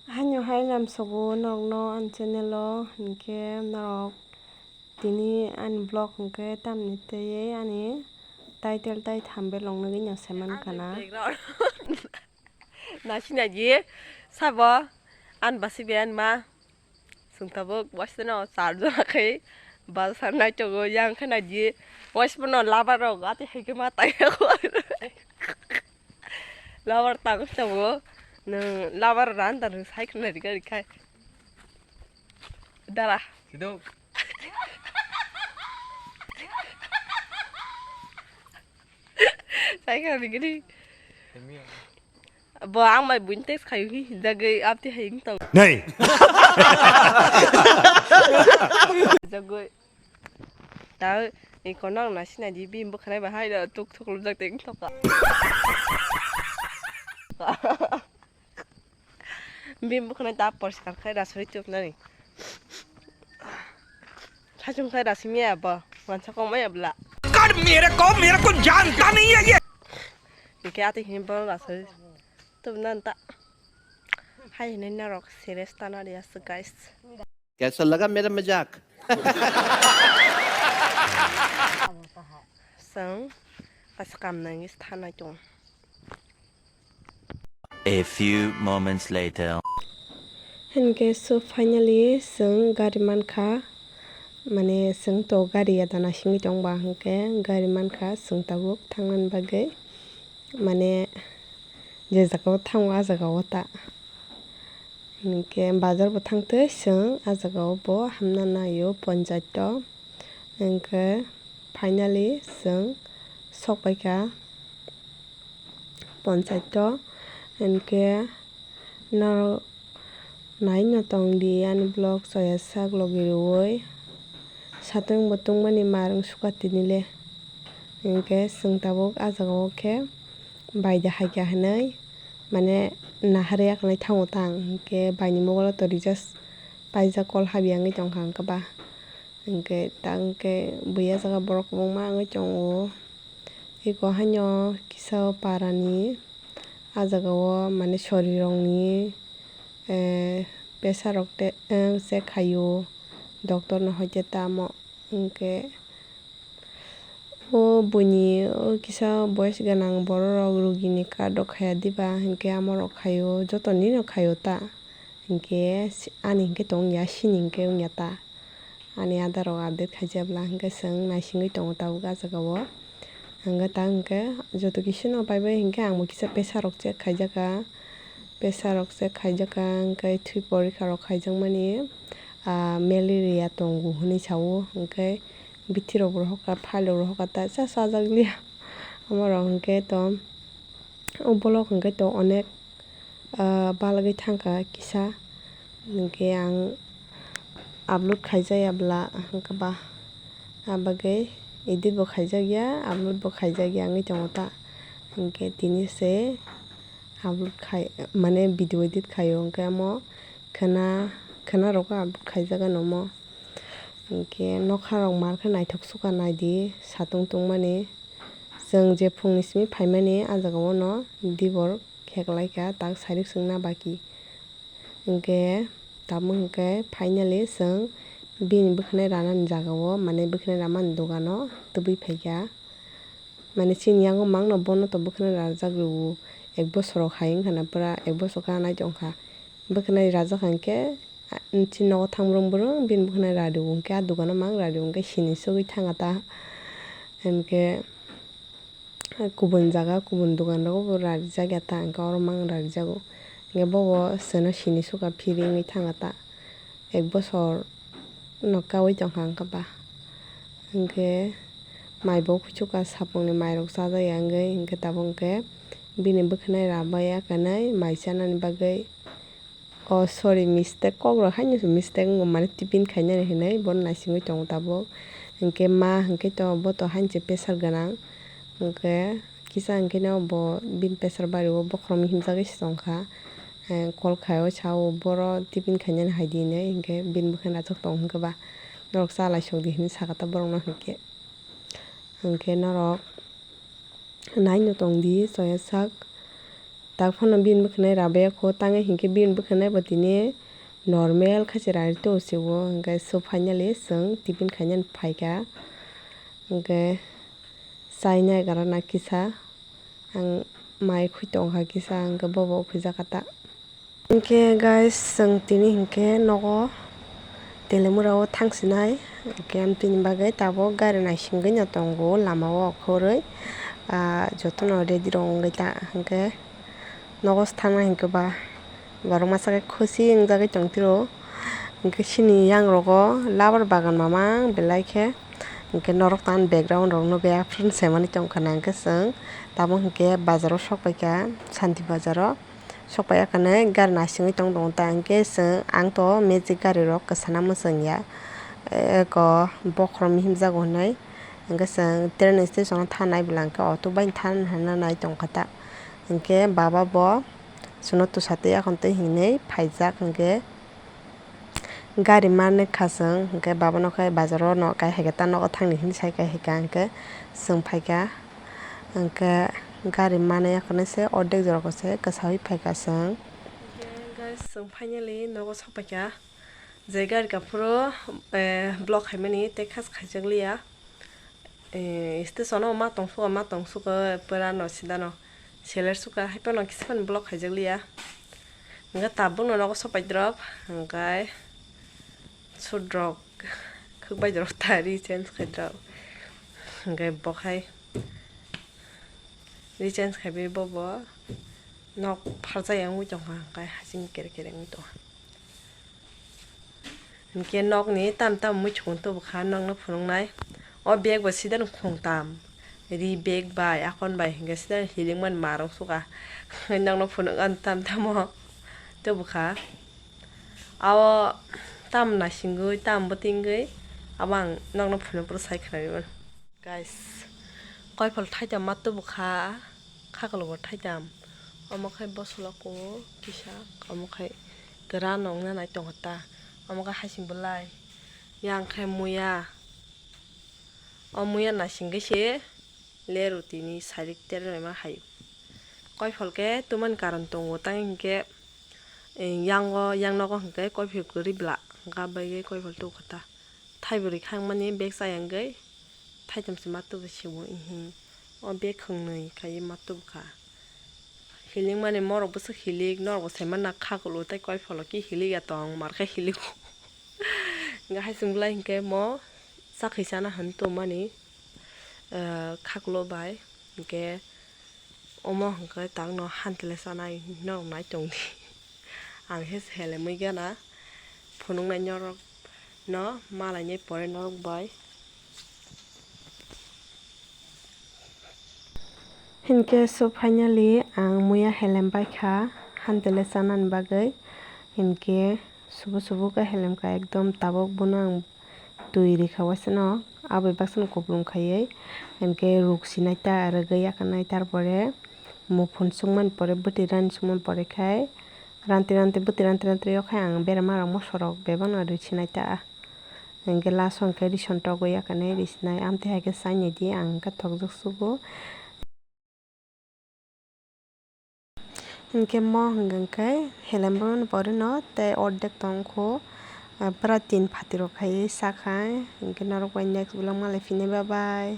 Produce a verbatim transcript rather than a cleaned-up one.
Haino hai lamsogo norokno ani channel o, hinkhe norok tini ani vlog hinkhe tamni twiwi ani title tai thumbnail rok nugwi no se mankha na. Nasina ji sabo ani basi be ani ma. Chwng tabuk waisa no char jona khai bal san nai tongo, yang khe nai di waisa no labar rok ati hai khe ma tai rok. Labar tang tongo, nwng labar ran da nwng sai khna ri gari khai. Dara. Sido. Sai khna ri gari. Bo ang mai buin text khayu hi jagoi apti hai tong. Nei. Jagoi. Ta i kono ang nasi nai di bini bwkhwnai bahai da tuk thuk lujak tei wngthok ka. Bini bwkhwnai ta poriskar khai rasoi tubnani. Sachung khai rasoi maya bo wansa kong maya bla. कर मेरे को, मेरे को जानता नहीं है ये। Hingke ati hini bo rasoi tubnani ta. Hai hini norok serious ta nari aswk guys. कैसा लगा मेरा मजाक? Chwng kaisa kam nangwi thanai tongo. A few moments later. Hinkhe so finally chwng gari mankha, mane chwng to gari ya da naisingwi tongba hinkhe gari mankha chwng tabuk thangnani bagwi. Mane je jaga o thango, ah jaga o ta. Hinkhe bazar bo thangtwi chwng ah jaga o bo hamna naio ponchayat o. Hinkhe finally chwng sok paikha ponchayat o. Hinkhe norok nai no tong di ani vlog soya sak logi rwui. Satung bo tungmani mar wng suka tini le. Hinkhe chwng tabuk ah jaga o khe bai da hai kha hinui mane naharwi yaknai thango ta ang. Hinkhe bai ni mobile o to recharge paijak, call habya wngwi tongkha hinkhe ba. Hinkhe ta hinkhe bui ah jaga borok kwbangma wngwi tongo. Eko haino kisa o para ni ah jaga o mane sori rok ni, eh, pressure rok te, eh, check khaio doctor no hoite tamo. Hinkhe o buini o kisa boyes gwnang borok rok rugi ni card rok khaiya diba, hinkhe amo rok khaio, joto ni no khaio ta, hinkhe ani hinkhe tong ya, sini hinkhe wng ya ta, ani adar rok update khaijak bwla, hinkhe chwng naisingwi tongo tabuk ah jaga o, hinkhe ta hinkhe joto kisa no paibai, hinkhe ang bo kisa pressure rok check khaijak kha, pressure rok check khaijak kha, hinkhe thwi porikha rok khaijak mani. Ah, malaria tongo hinui sao, hinkhe bithi rok bo rohor kha, phalok rohor kha, ta cha chajak liya. Omo rok hinkhe to, o bolok hinkhe to onek, ah, balgwi thangkha kisa, hinkhe ang upload khaijak ya bwla, hinkhe ba, ah, bagwi edit bo khaijak ya, upload bo khaijak ya wngwi tongo ta, hinkhe tini se upload khai, mane video edit khaio, hinkhe omo khwna, khwna rok upload khaijak ano omo. Hinkhe nokha rok mar khe naithok sukha naidi satung tungmani. Chwng je phungni simi phaimani ah jaga o no dibor kheklaikha tak sairik swngna baki. Hinkhe tamo hinkhe finally chwng bini bwkhanai ranani jaga o mane bwkhanai ramani dogan o tubui phaikha. Mane chini yango mangno bono to bwkhanai rajak rwo ek bosor rok hai wngkha na pura ek bosor kha nai tongkha. Bwkhanai rajak hinkhe, ah, chini nogo thang brung brung bini bwkhanai radi o hinkhe ah dogano mang radi o hinkhe sini sogwi thanga ta. Hinkhe kubun jaga kubun dogan rogo bo rarijak ya ta hinkhe oro mang rarijago. Hinkhe bobo chwngno sini sukha phiri wngwi thanga ta. Ek bosor no kaui tongkha hinkhe ba. Hinkhe mai bo kuchukha sapungni mairok chajak ya wngwi hinkhe tabuk hinkhe bini bwkhanai rabai ya kanai mai chanani bagwi. Oh, sorry, mistake, kok rok haino se mistake wngo, mane tiffin khainani hinwi bono naisingwi tongo tabuk. Hinkhe ma hinkhe to bo to haino se pressure gwnang. Hinkhe kisa hinkhe no bo bini pressure bari o bokhorokno himjagwi se tongkha. Eh, call khai o sa o boro tiffin khainani hai di hinwi hinkhe bini bwkhani rajak tong hinkhe ba norok cha lai sok di hinwi sakha ta borokno hinkhe. Hinkhe norok nai no tong di soya sak. Tak phano bini bwkhwnai rabaya kho, tangwi hinkhe bini bwkhwnai bo tini normal khe se rari tongo se o. Hinkhe so finally chwng tiffin khainani phaikha. Hinkhe chaina egarona kisa, ang mai khwi tongkha kisa, hinkhe bobo uphijak kha ta. Hinkhe guys, chwng tini hinkhe nogo Telemura o thangsinai, hinkhe amtwini bagwi tabuk gari naisingwi no tongo lama o okhorwi, ah, jotono ready rok wngwi ta, hinkhe nogo se thangna hinkhe ba borok masa khe khusi wngjagwi tongphiro, hinkhe chini yang rogo labar bagan mamang belai khe, hinkhe norok tang background rok nugwi aphuru semani tongkha na, hinkhe chwng tabuk hinkhe bazaro sokpaikha, Santi bazaro. Sokpai ya khe nai gari naisingwi tong tongo ta, hinkhe chwng, ang to magic gari rok kwchana mwchang ya, eko bokhorok mihimjago hinwi, hinkhe chwng train station o thanai bwla hinkhe auto bai thanna nai tongkha ta, hinkhe baba bo chwngno twsa twi akhon twi hinwi phaijak, hinkhe gari manwi kha chwng, hinkhe baba no khe bazaro no kai hai khe ta nogo thangni hinwi sai kha, hai kha hinkhe chwng phaikha. Hinkhe gari manwi akhornwi se ordek jora se kwsaui phaikha chwng. Hinkhe guys, chwng finally nogo sokpaikha. Je gari kaphuru, eh, block khaimani tei khas khaijak liya. Eh, station o ma tongsuka, ma tongsuka, pura no sida no seler suka, hai phano kisa phano block khaijak liya. Hinkhe tabuk no nogo sokpai drop, hinkhe suit rok khwk bai drop ta ri change khai drop, hinkhe bo khai. Rechange khaiwi bobo nok pharjak ya wngwi tongkha, hwnkhe hasing kere kere wngwi tongkha. Hinkhe nokni tam tam muichukung tubukha nokno phunuknai. O bag bo sidani khungtam. Ri bag bai, akon bai hinkhe sidani hilikmani marung suka. Nokno phunuknani tam tamo tubukha. Abo tam naisingwi, tam bwtwingwi abo ang nokno phunukphuru sai khwnarwi mano. Guys, koiphol thaitam ma tubukha, khaklobo thaitam. Omo khai bosologo kisa, omo khai kwran ongna nai tongkha ta. Omo khai hasing bwlai, yang khai muya. O muya naisingwi se leru tini sarik ternaima hai. Koiphol khe tumani karon tongo, tang hinkhe, eh, yango, yang nogo hinkhe koiphol kwrwi bla, hwnkha bai khe koiphol tubukha ta. Thaibrwi khangmani bag chayangwi thaitam se ma tubu se bo, ihi. O bag khwngnwi khaiwi ma tubukha. Hilikmani morok bwswk hilik, norok bo sai manna khaklo tei koipholo ki hilik ya tong, mar khe hilik. Hinkhe hai chwng bwlai hinkhe mo chakhwi chana hwn tongmani, eh, khaklo bai. Hinkhe omo hinkhe takno hantele chanai norok nai tongdi. Ang khe se helemwi gana phunuknai norokno malainai pore norok bai. Hinkhe so finally ang muya helem baikha hantele chanani bagwi. Hinkhe subu subu khe helemkha ekdom tabuk bono ang twi rikha waisano, aboni baksano kupulung khaiwi, hinkhe ruk sinai ta rwgwi yakarnai, tarpore muphun sukmani pore bwtwi rani sukmani pore khai ranti ranti bwtwi ranti ranti rwkhe ang berama rok moso rok bebakno ri sinai ta. Hinkhe last o hinkhe rison togwi yakarnai ri sinai, amtwi hai khe chainai di ang hinkhe thokjak sugo. Hinkhe mo hwnkhe helembo porino tei ordek tongkho, ah, pura tin phatirok khai sakha, hinkhe norok bai next vlog malai phini, bye bye.